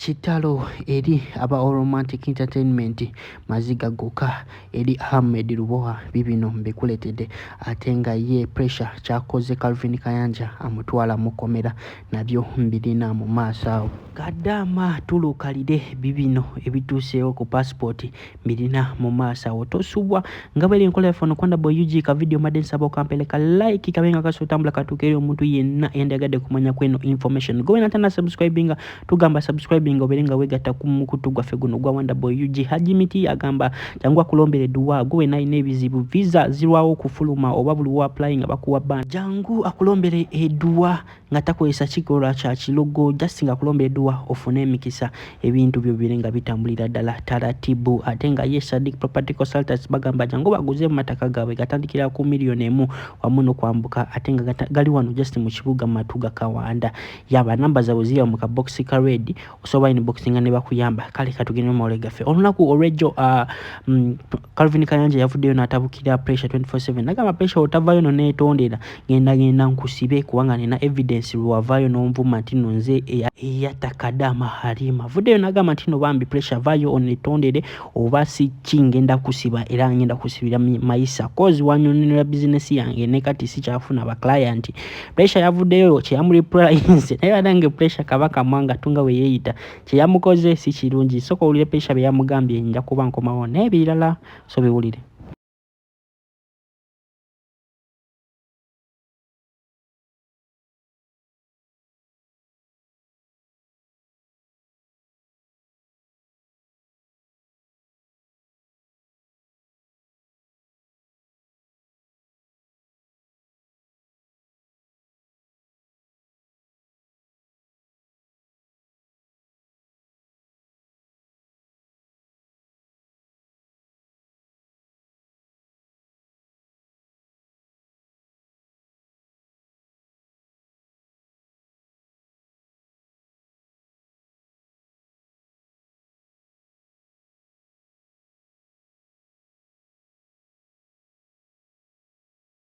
Kitalo eri aba Aromantic Entertainment, maziga gokka eri Ahmed Lubowa, bibino mbikuleetedde ate nga ye Pressure ky'akoze Calvin Kayanja amutwala mu kkomera nabyo mbirina mu maaso awo. Kadaama tuluukalire bibino ebituuseewo ku paasipooti mbirina mu maaso awo tosubwa nga bweri enkola yaffe ono kwanda boy UG ka video mbadde nsaba okampeleka like kabe nga kasotambula katuuka eri omuntu yenna eyandiyagadde kumanya kweno information gwe wena tana subscribinga tugamba subscribing obeere nga wegatta ku mukutu gwaffe guno gwa Wonder Boy UG. Haji Miti agamba jangu akulombere duwa gwe wena alina ebizibu visa zirwawo okufuluma oba buli wa applying bakuwa ban jangu akulombere eduwa nga takozesa kikolwa kya kilogo just nga akulombere eduwa ofune emikisa ebintu byo bire nga bitambulira ddala taratibu. Ate nga ye Sadiq Property Consultants bagamba jangu baguze mu mataka gaabwe gatandikira ku 1 million wamu n'okwambuka ate nga gali wano just mu kibuga Matuga Kawanda. Yaba namba zaabwe ziri mu kabokisi ka red, osobola inboxinga ne bakuyamba. Kale katugende mu mawulire gaffe olunaku olw'ejjo. Calvin Kayanja yavuddeyo n'atabukira Pressure 24/7 nagamba Pressure otavaayo no neetondera ngenda genda nkusibe kubanga nina evidence lwewavaayo n'onvuma nti no nze eyatta Kadama Halima. Avuddeyo n'agamba nti no bambi Pressure vaayo onetondere oba si ki ngenda kusiba era ngenda kusibira mayisa cause wanyononera bizinesi yange ne kati sikyafuna ba client. Pressure yavuddeyo kyeyamureplyinze naye banange Pressure Kabaka Mwanga tunga we yeeyita kyeyamukoze si kirungi. Soka owulire Pressure bye yamugambye, nja kuba nkomawo n'ebirala so biwulire.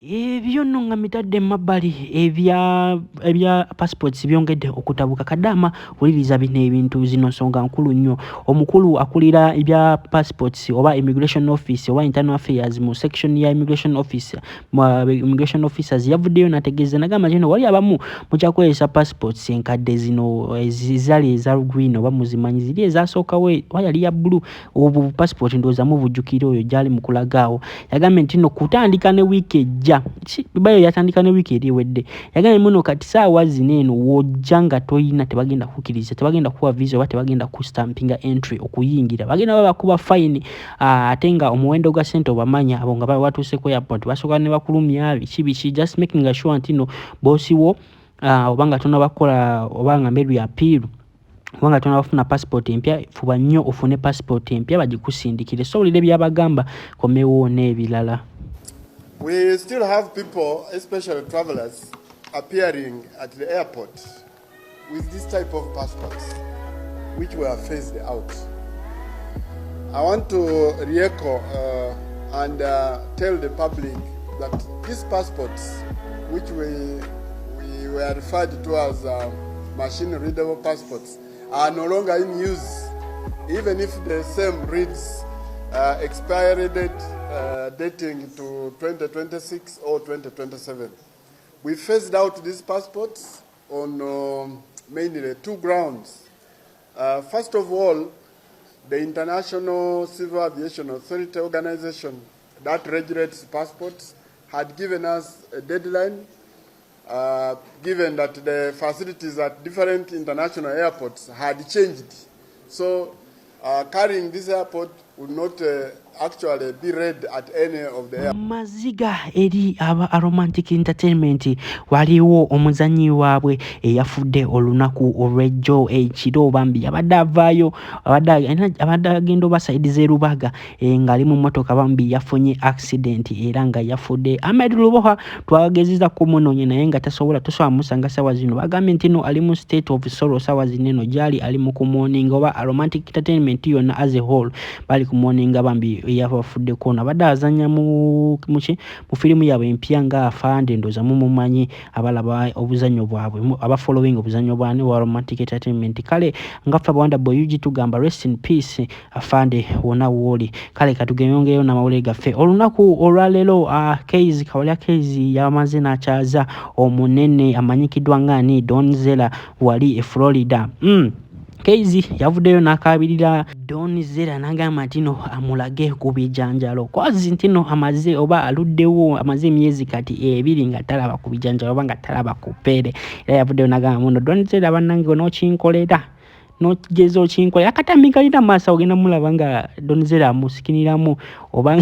Ebyo nno nga mitadde emabbali ebya passports byongedde okutabuka. Kadaama wuliriza bino ebintu, zino nsonga nkulu nnyo. Omukulu akulira ebya passports oba immigration office oba internal affairs mu section ya immigration office, immigration officers yavuddeyo n'ategeeza nagamba nti no wali abamu mukyakozesa passports enkadde zino ezali eza green oba muzimanyi ziri ezasookawo oba yali ya blue. Obwo passport ndowooza mubujjukira oyo gyali mu kulagaawo. Yagambye nti no kutandika ne wiiki ejja bayo yatandika ne wiiki eri ewedde yagambye muno kati saawa zino eno wojja nga toyina tebagenda kukkiriza, tebagenda kuwa visa oba tebagenda kustampinga entry okuyingira, bagenda babakuba fine ate nga omuwendo gwa ssente obamanya abo nga watuuse ku airport basooka ne bakulumya biki biki just making sure nti no boss wo oba nga tonabakola oba nga maybe appeal kubanga tonabafuna passport empya, fuba nnyo ofune passport empya bagikusindikire. So owulire byabagamba komewo n'ebirala. We still have people, especially travelers, appearing at the airport with this type of passports, which were phased out. I want to re-echo and tell the public that these passports, which we were referred to as machine readable passports, are no longer in use, even if the same reads expiry date dating to 2026 or 2027. We phased out these passports on mainly two grounds. First of all, the International Civil Aviation Authority organization that regulates passports had given us a deadline, given that the facilities at different international airports had changed. So carrying this airport would not actually be read at any of the Maziga eri aba Aromantic Entertainment. Waliwo omuzannyi waabwe eyafudde olunaku olw'ejjo ekiro. Bambi abadde avaayo abadde agenda oba side z'e Rubaga ng'ali mu mmotoka, bambi yafunye accident era nga yafudde. Ahmed Lubowa twagezeza kumunoonya naye nga tasobola, tosobola musanga sawa zino. Bagambye nti no ali mu state of sorrow sawa zino eno gyali ali mu kumourninga oba Aromantic Entertainment yonna as a whole bali Bali ku mourninga bambi eyabafuddeko. Ono abadde azannya mu muki mu firimu yaabwe empya nga Afande, ndowooza mumumanyi abalaba obuzannyo bwabwe, aba following obuzannyo bwani wa Romantic Entertainment. Kale nga ffe Wonder Boy UG tugamba rest in peace Afande wona wooli. Kale katugeyongeyo n'amawulire gaffe olunaku olwaleero. Kayz Kawalya Kayz yamaze n'akyaza omunene amanyikiddwa nga ani, Don Zella, wali e Florida. Kayz yavuddeyo n'akaabirira Don Zella n'agamba nti no amulage ku bijanjalo, kwazi nti no amaze oba aluddewo, amaze emyezi kati 2 nga talaba ku bijanjalo oba nga talaba ku bbeere. Era yavuddeyo n'agamba muno Don Zella, bannange, onookinkolera nogeza okinkolera akatambi kalina maaso, ogenda mulaba nga Don Zella amusikiniramu oba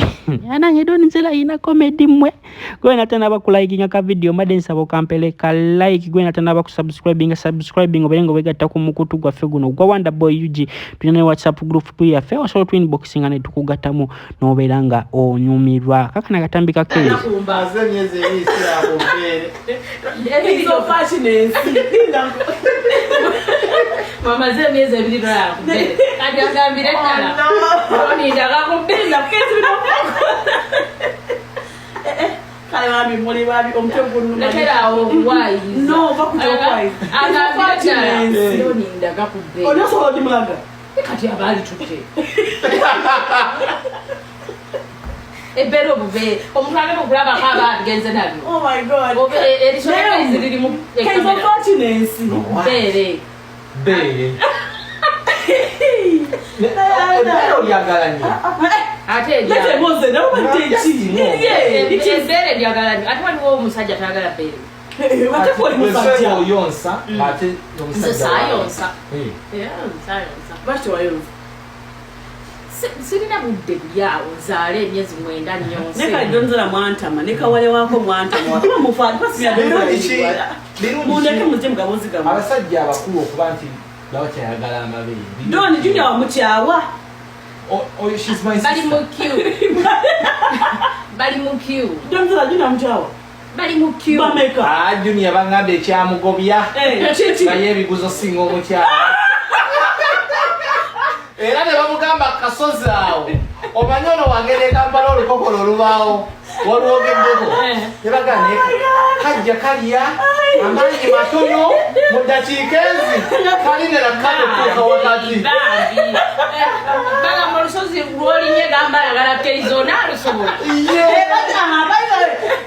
nange Don Zella ayina comedy. Mmwe gwe natanaba kulikinga ka video, mbadde nsaba okampere ka like. Gwe natanaba kusubscribinga, subscribing obeere nga wegatta ku mukutu gwaffe guno gwa Wonder Boy UG. Tulina ne WhatsApp group yaffe, osobola otwinboxinga ne tukugattamu n'obeera nga onyumirwa. Kakana katambi ka Kayz. Maze emyezi 2 siraba ku bbeere. Unfortunate. Mamaze emyezi 2 tolaba ku bbere, kati agambire ddala onindaga ku bbere. Kale bambi muli babi, omutwe gunnuma. Lekeraawo okuwaayiriza. No, va ku ky'okuwaayiriza. Agambire ddala Unfortunate. onindaga ku bbere. Oli osobola ogimulaga? Kati abaali tutte ebbeere obubeere, omuntu agenda okulabako aba agenze nabyo. Oh my God. Erisoekaizi liri mu Kayz unfortunate. bbeere. Bbeere, ebbeere olyagala nnyo. Ate Lete emboozi nawe badde ki? Ebbeere lyagala nnyo, ate waliwo omusajja tayagala bbeere. Ate fe oli musajja. Oyonsa ate Nze omusajja. saayonsa. Eh. Saayonsa. Lwaki tewayonsa? Sirina budde buli awo nzaale emyezi 9 nyonse. Ne kale Don Zella mwantama, ne kawale wako mwantama. Kuba mufa, Birungi ki? Birungi mundeke ki? mujje mugabozi gammwe. Abasajja abakulu okuba nti babakyayagala amabeere. Don Junior wamukyawa. Oh, she's my Bali mu sister. queue, bali mu queue. Don Zella Junior wamukyawa. Bali mu queue. Bameka? Ah, Junior bangambye ekyamugobya. Eh, kiki? Naye ebiguzo singa omukyala. Era ne bamugamba kasozi awo. Omanyi ono wagenda e Kampala olukokolo olubaawo walwogeddeko. Ne bagamba naye kajja kalya amaanyi matono mu ddakiika ezi kalinera kale kutuuka wakati. Bambi. Bagamba olusozi lwolinye gamba ayagala keizo naalusobola. Ye.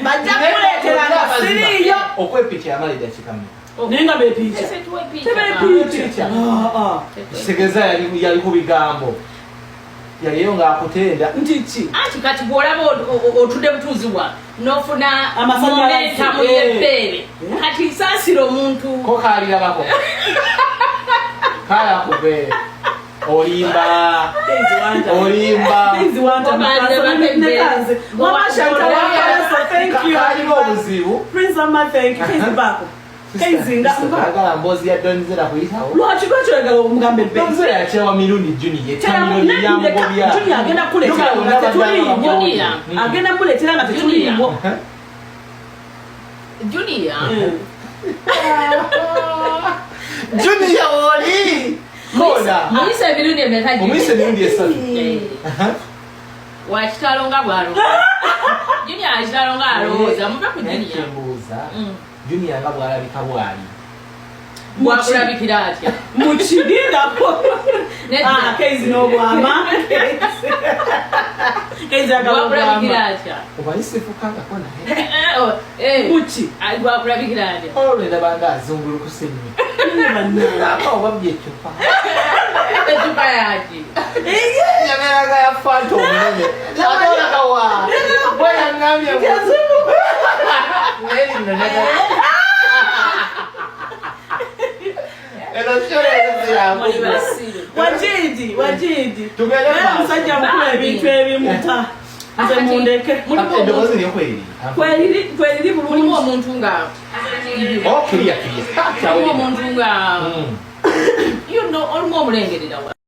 Bajja kuleetera nga siriiyo. Okwepicha yamala eddakiika mmeka? Naye nga bepiica. Tebepiica. Ah, ah. Kitegeeza yali ku bigambo, yaliyo ng'akutenda. Nti ki? Anti kati bw'olaba otudde butuuzi wa n'ofuna Amasannyalaze, momentum eh. y'ebbeere, kati nsaasira omuntu. Ko kaalirabako kaala kubeere, olimba, olimba. Kalina obuzibu. Prince Amma, thank you. Prince Bako. Kayz nga Agala mboozi ya Don Zella kuyitawo. Lwaki oyagala omugambe ebbeere? Don Zella yakyewa mirundi, Junior yamugobya. Junior agenda kuleetera nga tetuliiwo. Junior. Agenda kuleetera nga tetuliiwo. Junior. Junior oli kona. Muyise emirundi emeka? Omuyise emirundi 3. Eh. Wakitalo nga bwalowooza, Junior akitalo nga alowooza, muve ku Naye Junior. kyembuuza, Junior nga bw'alabika bw'ali Bwakulabikira atya? Mukirindako. Nedda. Ah, Kayz n'obwama. Kayz agala Bwakulabikira obwama. atya? Omanyi sifukangako naye. Eh, oh, eh. Muki? Ah, bwakulabikira atya? Olwo nga azungulukuse nnyo. Bannange. Aba oba byecupa. Ecupa yaki? Yabeeraga ya Fanta omunene ate olagawa bwe yaŋŋambye naye lino eno Muli basiru. Wajidi, wajidi. Tugende Naye maaso. omusajja mukulu ebintu ebimu ta. Nze mundeke. Mulimu Eddoboozi omuntu lyo kweriri. Kweriri, kweriri mulimu bulungi. omuntu nga Oh, kiriya kiriya. Mulimu omuntu nga olumu omulengerera wa